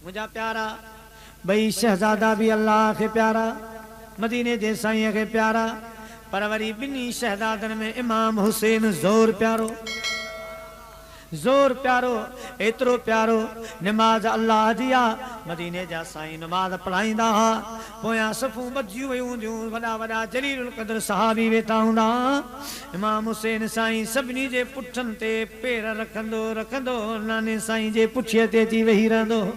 منهنجا پيارا ٻئي شهزادا به الله کي پيارا، مديني جي سائينء کي پيارا، پر وري ٻنهي شهزادن ۾ امام حسين زور پيارو، زور پيارو، ايترو پيارو، نماز الله جي آ، مديني جا سائين نماز پڙهائيندا ها، پويان صفون ٻڌجيون ويون هونديون، وڏا وڏا جليل القدر صحابي ويٺا هوندا ها، امام حسين سائين سڀني جي پٺن تي پير رکندو رکندو ناني سائين جي پٺيء تي اچي ويهي رهندو هو.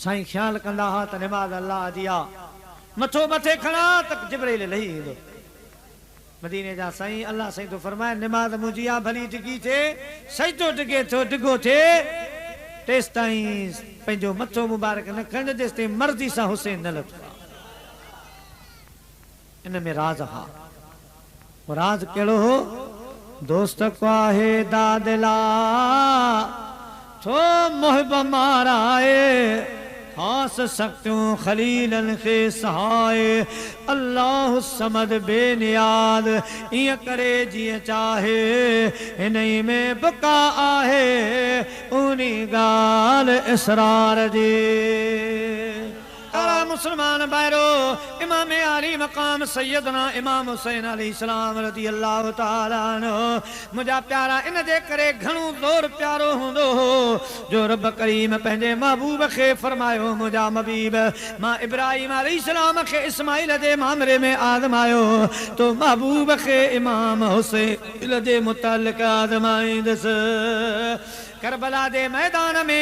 سائين خيال ڪندا ها ته نماز الله جي آ، مٿو مٿي کڻان ته جبرئيل لهي ايندو. مديني جا سائين، الله سائين ٿو فرمائي، نماز منهنجي آ ڀلي ڊگهي ٿئي، سجدو ڊگهي ٿو ڊگهو ٿئي، تيستائين پنهنجو مٿو مبارڪ نه کڻج جيستائين مرضي سان حسين نه لٿو آ. ان ۾ راز ها. اهو راز ڪهڙو هو؟ دوست ڪواهي دادلا، ٿو محب مارائي، خاص سختيون خليلن کي سهائي، الله الصمد بي نياز، ائين ڪري جيئن چاهي، انهي ۾ بقا آهي، اونهي ڳالهه اسرار جي. پيارا مسلمان ڀائرو! امام عالي مقام سيدنا امام حسين عليه السلام رضي الله تعالٰي عنه منهنجا پيارا ان جي ڪري گهڻو زور پيارو هوندو هو جو رب ڪريم پنهنجي محبوب کي فرمايو منهنجا مبيب مان ابراهيم عليه السلام کي اسماعيل جي مامري ۾ آزمايو تو محبوب کي امام حسين جي متعلق آزمائيندس. ڪربلا جي ميدان ۾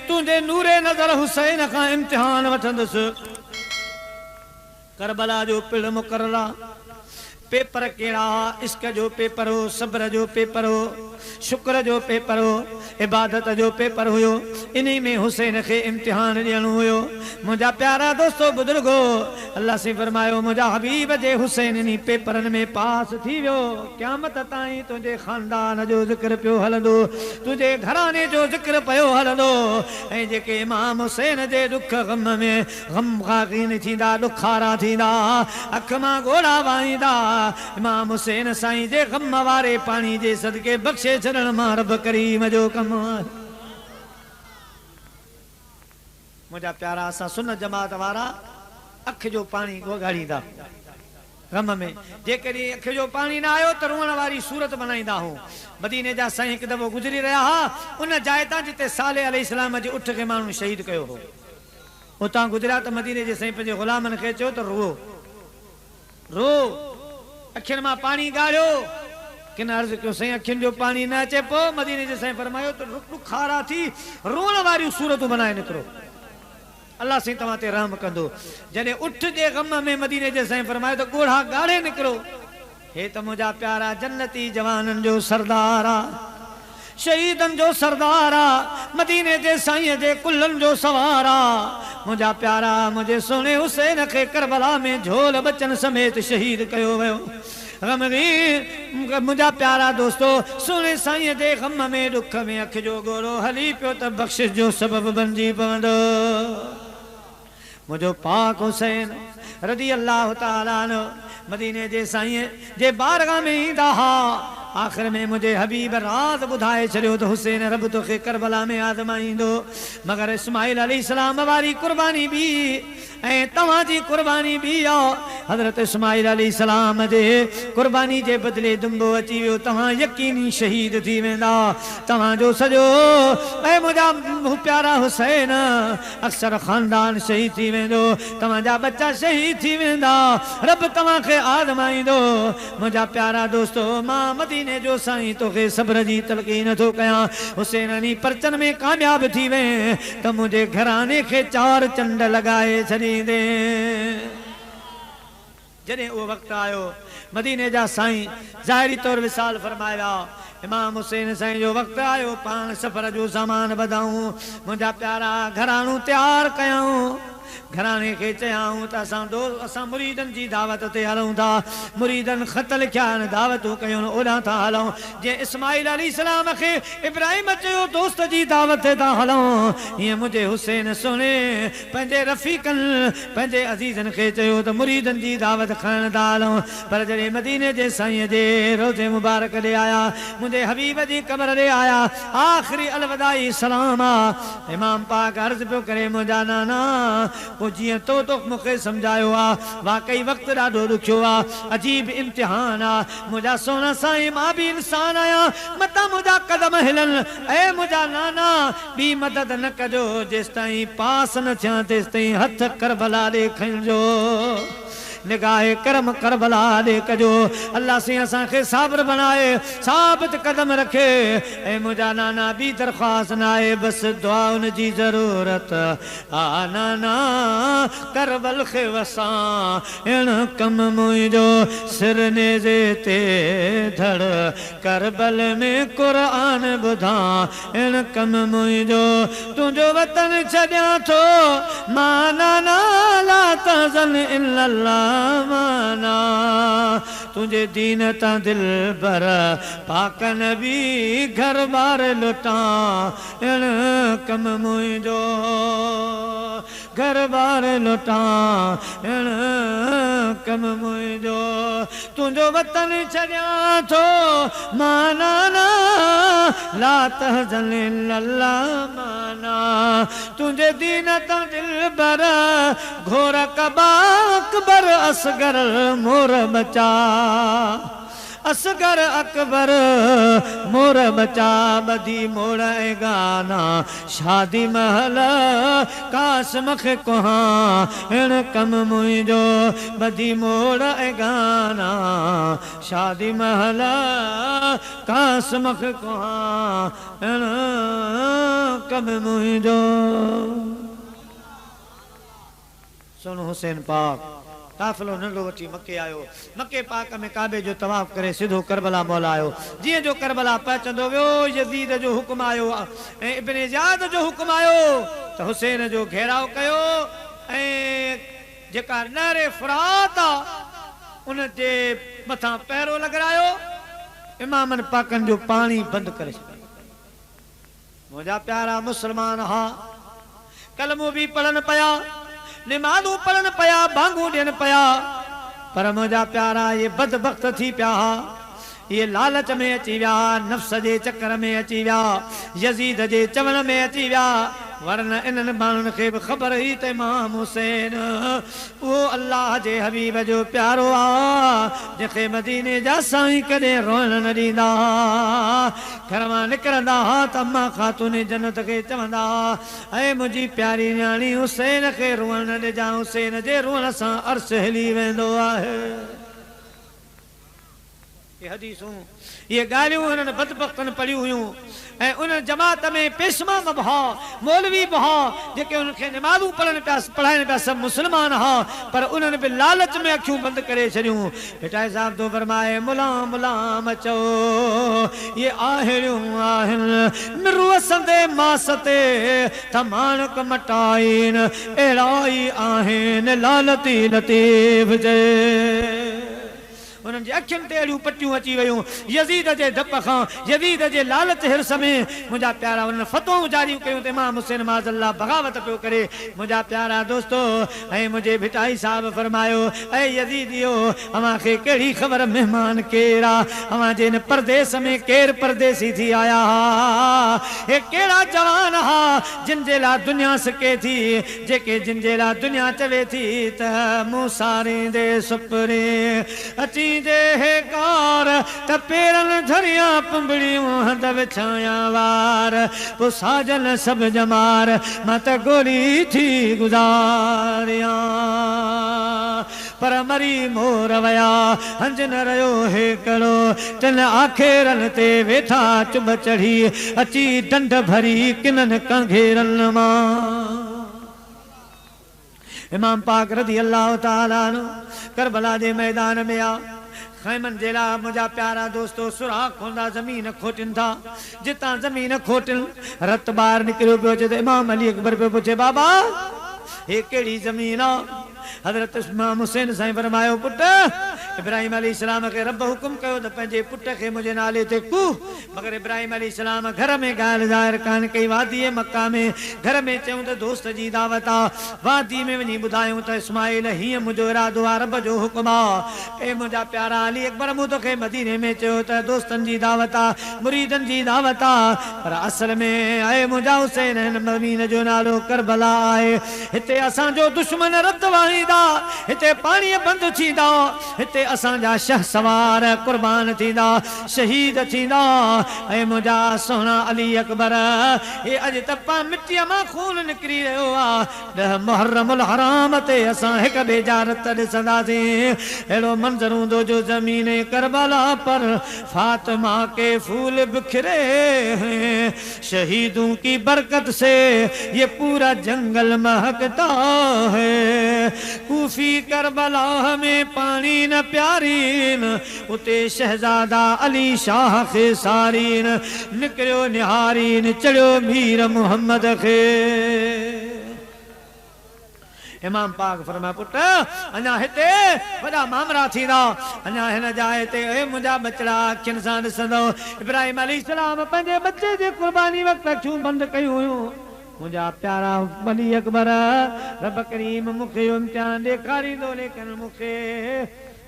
تنهنجي نور نظر حسين کان امتحان وٺندس. ڪربلا جو پڙ مقرر آ. پيپر ڪهڙا ها؟ عشق جو پيپر هو، صبر جو پيپر هو، شڪر جو پيپر هو، عبادت جو پيپر هيو. انهي ۾ حسين کي امتحان ڏيڻو هيو. منهنجا پيارا دوستو بزرگو! الله سائين فرمايو، منهنجا حبيب جي حسين انهي پيپرن ۾ پاس ٿي ويو، قيامت تائين تنهنجي خاندان جو ذڪر پيو هلندو، تنهنجي گهراڻي جو ذڪر پيو هلندو ۽ جيڪي امام حسين جي ڏک غم ۾ غمگين ٿيندا، ڏکارا ٿيندا، اک مان ڳوڙها وهائيندا، امام حسين سائين جي غم واري پاڻي جي صدقي بخشي ڇڏڻ مان رب ڪريم جو ڪم آهي. منهنجا پيارا اسان سنت جماعت وارا اک جو پاڻي ڳاڙيندا غم ۾ جيڪڏهن اک جو پاڻي نه آيو ته روئڻ واري صورت بنائيندا هون. مديني جا سائين هڪ دفعو گذري رهيا ها ان جاء تان جتي صالح عليه السلام جي اٺ کي ماڻهن شهيد ڪيو هو. اتان گذريا ته مديني جي سائين پنهنجي غلامن کي چيو ته روئو. روئو، اکين مان پاڻي ڳاڙيو. ڪن عرض ڪيو، سائين اکين جو پاڻي نه اچي پيو. مديني جي سائين فرمايو ته ڏکارا ٿي روئڻ واريون صورتون بنائي نڪرو. الله سائين توهان تي رحم ڪندو. جڏهن اٺ جي غم ۾ مديني جي سائين فرمايو ته ڳوڙها ڳاڙي نڪرو. هي ته منهنجا پيارا جنتي جوانن جو سردار آ. شهيدن جو سردار آ، مديني جي سائينء جي ڪلهن جو سوار آ. منهنجا پيارا، منهنجي سهڻي حسين کي ڪربلا ۾ جهول ٻچن سميت شهيد ڪيو ويو. غمگين، منهنجا پيارا دوستو، سهڻي سائينء جي غم ۾ ڏک ۾ اک جو ڳوڙهو هلي پيو ته بخشش جو سبب بنجي پوندو. منهنجو پاڪ حسين رضي الله تعالٰي عنه مديني جي سائينء جي بارگاھ ۾ ايندا ها. آخر ۾ منهنجي حبيب راز ٻڌائي ڇڏيو ته حسين رب توکي ڪربلا ۾ آزمائيندو مگر اسماعيل عليه السلام واري قرباني ٻي ۽ توهان جي قرباني ٻي آ. حضرت اسماعيل عليه السلام جي قرباني جي بدلي دنبو اچي ويو توهان يقيني شهيد ٿي ويندا توهان جو سڄو اي منهنجا پيارا حسين! اڪثر خاندان شهيد ٿي ويندو، توهان جا ٻچا شهيد ٿي ويندا، رب توهان کي آزمائيندو. منهنجا پيارا دوستو! مان مديني جو سائين توکي صبر جي تلقين ٿو ڪيان، حسين انهي پرچن ۾ ڪامياب ٿي وئين ته منهنجي گهراڻي کي چار چنڊ لڳائي ڇڏيندين. جڏهن اهو وقت آيو، مديني جا سائين ظاهري طور وصال فرمائي ويا. امام حسين سائين جو وقت آيو، پاڻ سفر جو سامان ٻڌائون، منهنجا پيارا گهراڻو تيار ڪيائون. گهراڻي کي چيائون ته اسان دوست اسان مريدن جي دعوت تي هلون ٿا. مريدن خط لکيا آهن، دعوتون ڪيون، اوڏانهن ٿا هلون. جيئن اسماعيل عليه السلام کي ابراهيم چيو دوست جي دعوت تي ٿا هلون، ايئن منهنجي حسين سهڻي پنهنجي رفيقن، پنهنجي عزيزن کي چيو ته مريدن جي دعوت کڻڻ ٿا هلون. پر جڏهن مديني جي سائينء جي روضي مبارڪ ڏي آيا، منهنجي حبيب جي قبر ڏي آيا، آخري الوداعي سلام آ، امام پاڪ عرض پيو ڪري، منهنجا نانا، پوء جيئن تو تو مون کي سمجهايو آ، واقعي وقت ڏاڍو ڏکيو آ، عجيب امتحان آ، منهنجا سهڻا سائين، مان به انسان آهيان، متان منهنجا قدم هلن، اي منهنجا نانا، ٻي مدد نه ڪجو، جيستائين پاس نه ٿيان تيستائين هٿ ڪربلا ڏي کڻجو، نگاهه ڪرم ڪربلا ڏي ڪجو، الله سائين اسان کي صابر بڻائي، ثابت قدم رکي. اي منهنجا نانا، ٻي درخواست ناهي، بس دعائن جي ضرورت آ، نانا ڪربل کي وسان، اڻ ڪم منهنجو سر نيزي تي ڌڙ، ڪربل ۾ قرآن ٻڌان، اڻ ڪم منهنجو تنهنجو وطن ڇڏيان ٿو مان، نانا لا تحزن ان الله معنا، تنهنجي دين تان دلبر پاڪ نبي گهر بار لٽان، اڻ ڪم منهنجو گهر بار لٽان، اڻ ڪم منهنجو تنهنجو وطن ڇڏيان ٿو مان، نانا لا تحزن ان الله معنا، تنهنجي دين تان دلبر گهور ڪبا، اڪبر اصغر مور بچا، اصغر اڪبر مور بچا، ٻڌي موڙ ۽ گانا شادي مهل قاسم کي ڪهان، اڻ ڪم منهنجو ٻڌي موڙ ۽ گانا شادي مهل قاسم کي ڪهان، اڻ ڪم منهنجو. سهڻو حسين پاڪ قافلو ننڍڙو وٺي مڪي آيو. مڪي پاڪ ۾ ڪعبي جو طواف ڪري سڌو ڪربلا مولا آيو. جيئن جو ڪربلا پهچندو ويو، يزيد جو حڪم آيو ۽ ابن زياد جو حڪم آيو ته حسين جو گهيراء ڪيو ۽ جيڪا نهر فرات آ ان جي مٿان پهرو لڳرايو، امامن پاڪن جو پاڻي بند ڪري ڇڏيو. منهنجا پيارا مسلمان ها، ڪلمو به پڙهن پيا، نمازون پڙهن پيا، بانگون ڏين پيا، پر منهنجا پيارا اهي بدبخت ٿي پيا ها، اهي لالچ ۾ اچي ويا، نفس جي چڪر ۾ اچي ويا، يزيد جي چوڻ ۾ اچي ويا، ورنه انهن ماڻهن کي به خبر هئي ته امام حسين اهو الله جي حبيب جو پيارو آ، جنهن کي مديني جا سائين ڪڏهن روئڻ نه ڏيندا ها. گهر مان نڪرندا ها ته اما خاتون جنت کي چوندا ها، اي منهنجي پياري نياڻي، حسين کي روئڻ نه ڏجان، حسين جي روئڻ سان عرش هلي ويندو آهي. اهي حديثون، اهي ڳالهيون هنن بدبختن پڙهيون هيون ۽ انهن جماعت ۾ پيشمام به ها، مولوي به ها، جيڪي انهن کي نمازون پڙهن پيا، پڙهائن پيا، سڀ مسلمان ها، پر انهن به لالچ ۾ اکيون بند ڪري ڇڏيون. ڀٽائي صاحب ٿو فرمائي، ملان ملان چئو، اهي آهڙيون آهن، مروء سندي ماس تي، ٿا ماڻڪ مٽائين، اهڙا ئي آهن لالتي لطيف چئي. انهن جي اکين تي اهڙيون پٽيون اچي ويون، يزيد جي ڊپ کان، يزيد جي لالچ حرص ۾، منهنجا پيارا انهن فتوائون جاريون ڪيون ته امام حسين معاذ الله بغاوت پيو ڪري. منهنجا پيارا دوستو! ۽ منهنجي ڀٽائي صاحب فرمايو، اي يزيديو! اوهان کي ڪهڙي خبر مهمان ڪير آ؟ اوهان جي هن پرديس ۾ ڪير پرديسي ٿي آيا ها؟ هي ڪهڙا جوان ها، جن جي لاء دنيا سڪي ٿي، جيڪي جن جي لاء دنيا چوي ٿي ته مون ساريندي سپرين اچيندي هيڪار ته پيرن ڌريان پنبڙيون هنڌ وڇايان وار پوء ساجن سڀ ڄمار مان ته گولي ٿي گذاريان پر مري مور ويا هنج نه رهيو هيڪڙو تن آکيرن تي ويٺا چڀ چڙهي اچي ڊنڍ ڀري ڪنن ڪانگهيرن مان. امام پاڪ رضي الله تعالٰي عنه ڪربلا جي ميدان ۾ آ خيمن جي لاء منهنجا پيارا دوستو سوراخ هوندا زمين کوٽين ٿا جتان زمين کوٽين رت ٻاهر نڪريو پيو اچي ته امام علي اڪبر پيو پڇي بابا! هي ڪهڙي زمين آ؟ حضرت امام حسين سائين فرمايو، پٽ! ابراهيم عليه السلام کي رب حڪم ڪيو ته پنهنجي پٽ کي منهنجي نالي تي ڪوهه. مگر ابراهيم عليه السلام گهر ۾ ڳالهه ظاهر ڪانه ڪئي. واديء مڪه ۾ گهر ۾ چيائون ته دوست جي دعوت آ. واديء ۾ وڃي ٻڌايائون ته اسماعيل هيئن منهنجو ارادو آ، رب جو حڪم آ. اي منهنجا پيارا علي اڪبر مون توکي مديني ۾ چيو ته دوستن جي دعوت آ، مريدن جي دعوت آ، پر اصل ۾ اي منهنجا حسين هن زمين جو نالو ڪربلا آهي. هتي اسان جو دشمن رت وهائيندا، هتي پاڻي بند ٿيندا، هتي اسان جا شهسوار قربان ٿيندا، شهيد ٿيندا. اي منهنجا سهڻا علي اڪبر! هي اڄ ته پا مٽيء مان خون نڪري رهيو آ، ڏهه محرم الحرام تي اسان هڪ ٻئي جا رت ڏسنداسين. اهڙو منظر هوندو جو زمين ڪربلا پر فاطمه ڪي ڦول بکري هين. شهيدون ڪي برڪت سي يه پورا جنگل مهڪتا هي. ڪوفي ڪربلا ۾ پاڻي نه پيارين، اتي شهزادا علي شاهه کي سارين، نڪريو نهارين، چڙهيو مير محمد کي. امام پاڪ فرمايو، پٽ! اڃا هتي وڏا مامرا ٿيندا، اڃا هن جاء تي اي منهنجا ٻچڙا اکين سان ڏسندؤ. ابراهيم عليه السلام پنهنجي ٻچي جي قرباني وقت اکيون بند ڪيون هيون. منهنجا پيارا علي اڪبر! رب ڪريم مون کي اهو امتحان ڏيکاريندو، ليڪن مون کي.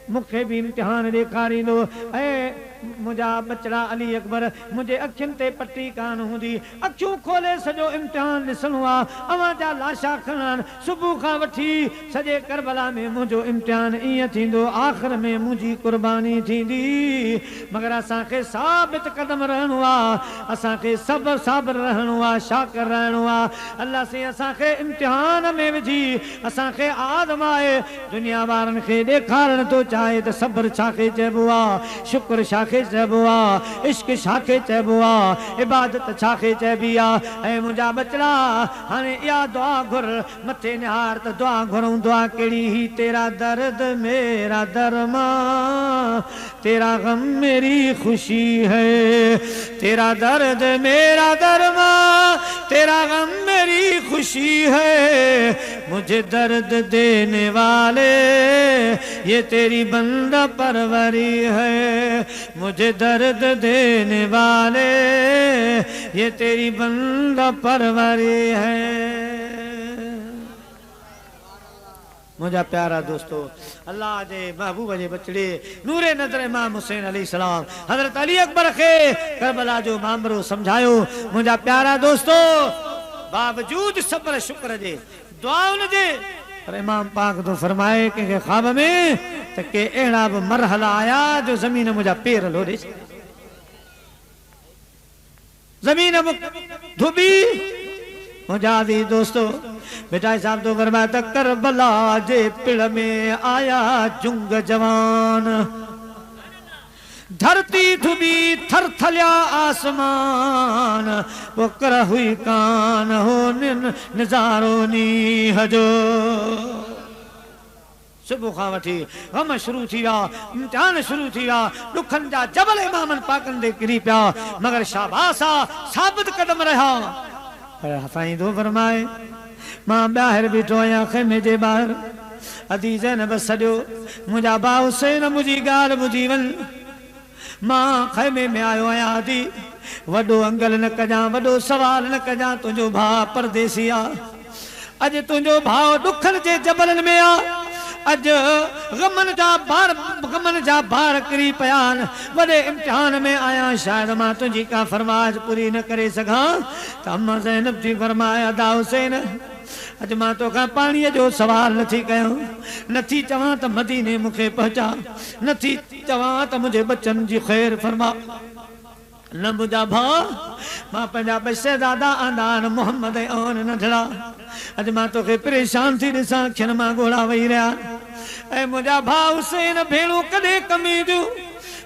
مون کي به امتحان ڏيکاريندو. اي منهنجا ٻچڙا علي اڪبر! منهنجي اکين تي پٽي ڪانه هوندي. اکيون کولي سڄو امتحان ڏسڻو آ. اوهان جا لاشا کڻڻا آهن. صبح کان وٺي سڄي ڪربلا ۾ منهنجو امتحان ائين ٿيندو. آخر ۾ منهنجي قرباني ٿيندي. مگر اسان کي ثابت قدم رهڻو آ. اسان کي صبر صابر رهڻو آ. شاڪر رهڻو آ. الله سائين اسان کي امتحان ۾ وجهي اسان کي آزمائي دنيا وارن کي ڏيکارڻ ٿو چاهي ته صبر ڇا کي چئبو آ، شڪر ڇا کي چئبو آ، عشق ڇا کي چئبو آ، عبادت ڇا کي چئبي آ. اي منهنجا ٻچڙا! هاڻي اها دعا گهر، مٿي نهار ته دعا گهرون، دعا ڪهڙي هي تيرا درد ميرا درمان، تيرا غم ميري خوشي هي، تيرا درد ميرا درمان، تيرا غم ميري خوشي هي، مجهي درد ديني والي، يه تيري بنده پروري هي، مجهي درد ديني والي، يه تيري بنده پروري هي. منهنجا پيارا دوستو! الله جي محبوب جي ٻچڙي نور نظر امام حسين عليه السلام حضرت علي اڪبر کي ڪربلا جو مامرو سمجهايو. منهنجا پيارا دوستو! باوجود صبر شڪر جي دعائن جي پر امام پاڪ ٿو فرمائي ڪنهن کي خواب ۾ ته ڪي اهڙا به مرحلا آيا جو زمين منهنجا پير لوڏي ڇڏيا. زمين به ڌوٻي. منهنجا عزيز دوستو! ڀٽائي صاحب ٿو فرمائي ته ڪربلا جي پڙ ۾ آيا جنگ جوان، ڌرتي ڌوٻي ٿر ٿليا آسمان، پوء ڪر هئي ڪان هو نظارو نينهن جو. صبح کان وٺي غم شروع ٿي ويا، امتحان شروع ٿي ويا، ڏکن جا جبل امامن پاڪن تي ڪري پيا، مگر شاباس آ ثابت قدم رهيا. پر سائين ٿو فرمائي، مان ٻاهر بيٺو آهيان خيمي جي ٻاهر، ادي زينب سڏيو، منهنجا ڀاء حسين منهنجي ڳالهه ٻڌي وڃ، مان خيمي ۾ آيو آهيان ادي، وڏو انگل نه ڪجان، وڏو سوال نه ڪجان، تنهنجو ڀاء پرديسي آ. اڄ تنهنجو ڀاء ڏکن جي جبلن ۾ آ. اڄ غمن جا بار غمن جا بار ڪري پيا آهن. وڏي امتحان ۾ آهيان. شايد مان تنهنجي ڪا فرمائش پوري نه ڪري سگهان ته اما زينب ٿي فرمائي، ادا حسين! اڄ مان توکان پاڻيء جو سوال نه ٿي ڪيان. نه ٿي چوان ته مديني مون کي پهچاء. نه ٿي چوان ته منهنجي ٻچن جي خير فرماء. نه منهنجا ڀاء، مان پنهنجا ٻه شهزادا آندا آهن، محمد ۽ عون ننڍڙا. اڄ مان توکي پريشان ٿي ڏسان، اکين مان ڳوڙها وهي رهيا آهن. اي منهنجا ڀاء حسين، ڀيڻون ڪڏهن ڪم اينديون؟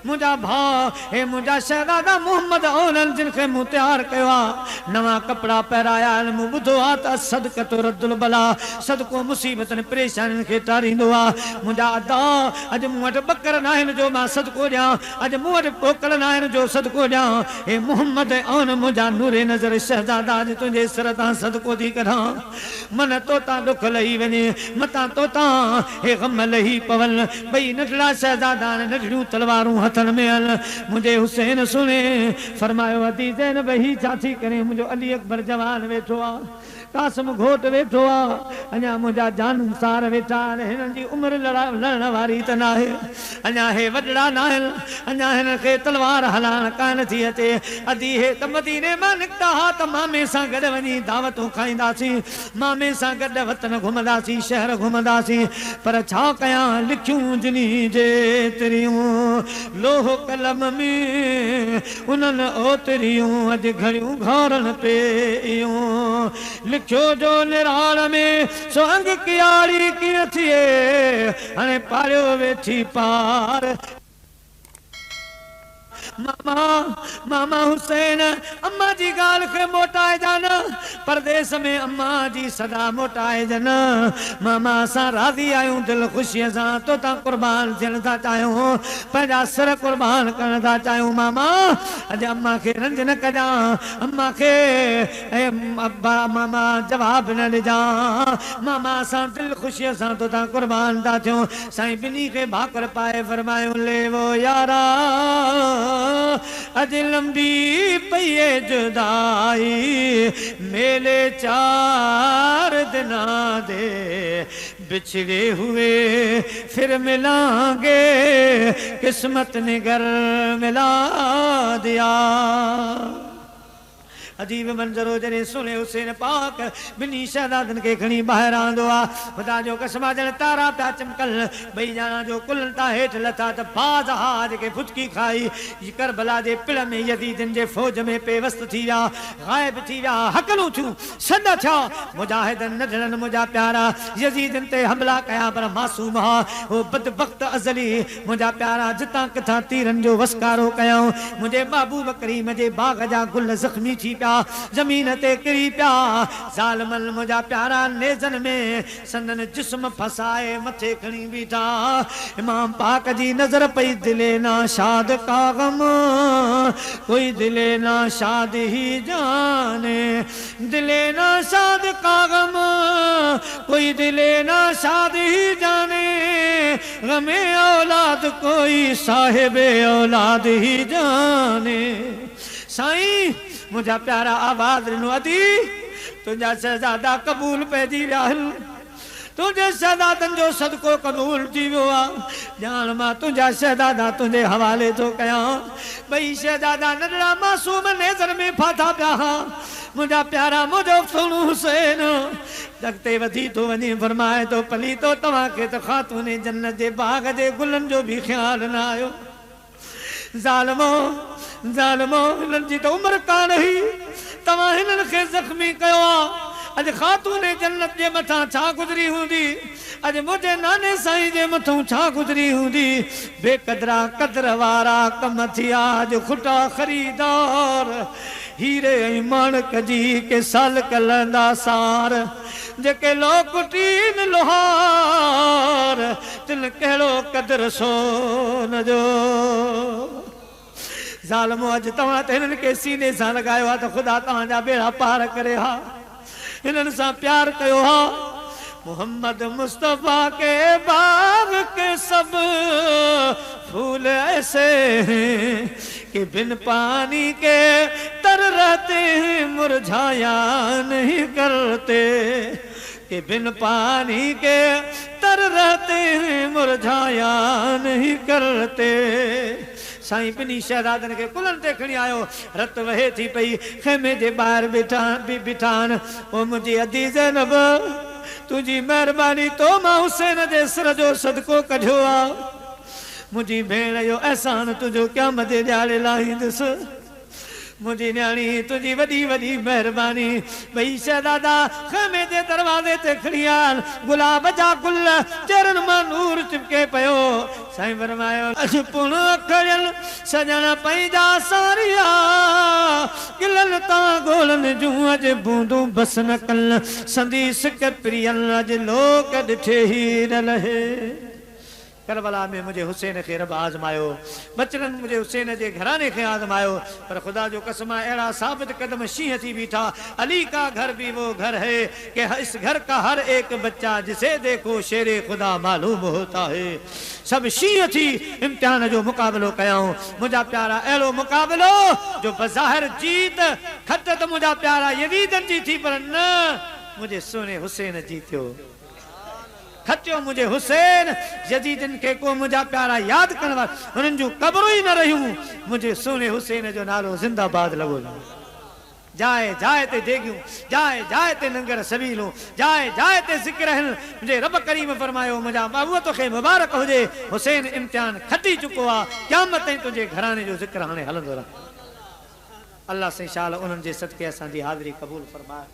منهنجا ڀاء، هي منهنجا شهزادا محمد اونهن جن کي مون تيار ڪيو آ، نوان ڪپڙا پهرايا آهن، مون ٻڌو آ ته الصدقة رد البلاء، صدقو مصيبتن پريشانين کي ٽاريندو آ. منهنجا ادا، اڄ مون وٽ ٻڪر ناهن جو مان صدقو ڏيان، اڄ مون وٽ ٻوڪڙ ناهن جو صدقو ڏيان. هي محمد عون منهنجا نور نظر شهزادا اڄ تنهنجي سر تان صدقو ٿي ڪڍان. من توتان ڏک لهي وڃي، متان توتان هي غم لهي پون. ٻئي ننڍڙا شهزادا ۽ ننڍڙيون تلوارون هٿن ۾ هن. منهنجي حسين سهڻي فرمايو، ادي زينب هي ڇا ٿي ڪرين؟ منهنجو علي اڪبر جوان ويٺو آ، قاسم گهوٽ ويٺو آ، اڃا منهنجا جانثار ويٺا آهن، هنن جي عمر لڙڻ واري ته ناهي، اڃا هي وڏڙا ناهن، اڃا هنن کي تلوار هلائڻ ڪانه ٿي اچي. ادي هي ته مديني مان نڪتا ها ته مامي سان گڏ وڃي دعوتون کائينداسين، مامي سان گڏ وطن گهمنداسين، شهر گهمنداسين، پر ڇا ڪيان لکيون جني جيتريون لوح قلم ۾ انهن اوتريون اڄ گهڙيون گهارڻ پيون لکيو جو نراڙ ۾ سو انگ ڪياڙي ڪيئن ٿئي هڻي پاڙيو ويٺي پار. ماما، ماما حسين، اما جي ڳالهه کي موٽائجان، پرديس ۾ اما جي صدا موٽائجن. ماما اسان راضي آهيون، دل خوشيء سان توتان قربان ٿيڻ ٿا چاهيون، پنهنجا سر قربان ڪرڻ ٿا چاهيون. ماما اڄ اما کي رنج نه ڪجان، اما کي اي ابا ماما جواب نه ڏجان. ماما اسان دل خوشيء سان توتان قربان ٿا ٿيون. سائين ٻنهي کي ڀاڪر پائي فرمايو، ليوو يارا اڄ لنبي پئي جدائي، ميلي چار دنا the بڇڙي هئي ڦر ملان گي، قسمت ني گر ملا ديا. عجيب منظر هو جڏهن سهڻي حسين پاڪ ٻنهي شهزادن کي کڻي ٻاهر آندو آ. خدا جو قسم آ ڄڻ تارا پيا چمڪن. ٻئي ڄڻا جو ڪلهن تان هيٺ لٿا ته باز ها جيڪي ڦٿڪي کائي ڪربلا جي پڙ ۾ يزيدين جي فوج ۾ پيوست ٿي ويا، غائب ٿي ويا، هڪلون ٿيون، سڏ ٿيا، مجاهدن ننڍڙن منهنجا پيارا يزيدين تي حملا ڪيا پر معصوم ها هو بدبخت ازلي منهنجا پيارا جتان ڪٿان تيرن جو وسڪارو ڪيائون، منهنجي محبوب ڪريم جي باغ جا گل زخمي ٿي پيا، زمين تي ڪري پيا، ظالمن منهنجا پيارا نيزن ۾ سندن جسم ڦسائي مٿي کڻي بيٺا، امام پاڪ جي نظر پئي دل ناشاد ڪا غم ڪوئي دل ناشاد هي جاني، دل ناشاد ڪا غم ڪوئي دل ناشاد هي جاني، غم اولاد ڪوئي صاحب اولاد هي جاني. سائين منهنجا پيارا آواز ڏنو ادي تنهنجا شهزادا قبول پئجي ويا آهن تنهنجي شهزادن جو صدقو قبول ٿي ويو آ ڄاڻ مان تنهنجا شهزادا تنهنجي حوالي ٿو ڪيان ٻئي شهزادا ننڍڙا معصوم نيزن ۾ ڦاٿا پيا ها منهنجا پيارا منهنجو سهڻو حسين اڳتي وڌي ٿو وڃي فرمائي ٿو پليتو توهان کي ته خاتون جنت جي باغ جي گلن جو به خيال نه آيو ظالمو ظالمو هنن جي ته عمر ڪانه هئي توهان هنن کي زخمي ڪيو آ اڄ خاتون جنت جي مٿان ڇا گذري هوندي اڄ منهنجي ناني سائين جي مٿئون ڇا گذري هوندي بي قدرا قدر وارا ڪم ٿيا اڄ کٽا خريدار هيري ۽ ماڻڪ جي ڪي سالڪ لهندا سار جيڪي لوڪٽين لوهار تن ڪهڙو قدر سون جو. ظالمو اڄ توهان ته هنن کي سيني سان لڳايو ها ته خدا توهان جا ٻيڙا پار ڪري ها هنن سان پيار ڪيو ها. محمد مصطفيٰ ڪي باغ ڪي سڀ ڦول ايسي هين ڪي بن پاني ڪي تر رهتي هين مرجهايا نهين ڪرتي ڪي بن پاني ڪي تر رهتي هين مرجهايا نهين ڪرتي. سائين ٻنهي شهزادن کي ڪلهن تي کڻي آيو. رت وهي ٿي پئي. خيمي جي ٻاهر بيٺا آهن. او منهنجي ادي زينب! تنهنجي مهرباني تو مان حسين جي سر جو صدقو ڪڍيو آ. منهنجي ڀيڻ اهو احسان تنهنجو قيامت جي ڏهاڙي لاهيندس. منهنجي نياڻي تنهنجي وڏي وڏي مهرباني. ٻئي شهزادا خيمي جي دروازي تي کڻي آيا گلاب جا گل، چهرن مان نور چمڪي پيو. سائين فرمايو، اڄ پڻ اکڙين سڄڻ پنهنجا ساريا، ڳلن تان ڳوڙهن جون اڄ بوندون بس نه ڪن، سندي سڪ پرين اڄ لوڪ ڏٺي هي نه لهي. ڪربلا ۾ منهنجي حسين کي رب آزمايو، ٻچڙن منهنجي حسين جي گهراڻي کي آزمايو، پر خدا جو قسم آ اهڙا ثابت قدم شينهن ٿي بيٺا، علي ڪا گهر ڀي وو گهر هي ڪه اس گهر ڪا هر ايڪ بچا جسي ديکو شير خدا معلوم هوتا هي. سڀ شينهن ٿي امتحان جو مقابلو ڪيائون، منهنجا پيارا اهڙو مقابلو جو بظاهر جيت کٽ ته منهنجا پيارا يزيدن جي ٿي پر نه منهنجي سهڻي حسين جيتيو. کٽيو منهنجي حسين، يزيدين کي ڪو منهنجا پيارا ياد ڪرڻ وارا انهن جون قبرون ئي نه رهيون، منهنجي سهڻي حسين جو نالو زنده باد لڳو ويو. جاء جاء تي ديڳيون، جاء جاء تي ننگر سبيلون، جاء جاء تي ذڪر آهن. منهنجي رب ڪريم فرمايو، منهنجا محبوب توکي مبارڪ هجي، حسين امتحان کٽي چڪو آ، قيامت تائين تنهنجي گهراڻي جو ذڪر هاڻي هلندو رهندو. الله سائين شال انهن جي صدقي اسان جي حاضري قبول فرمائي.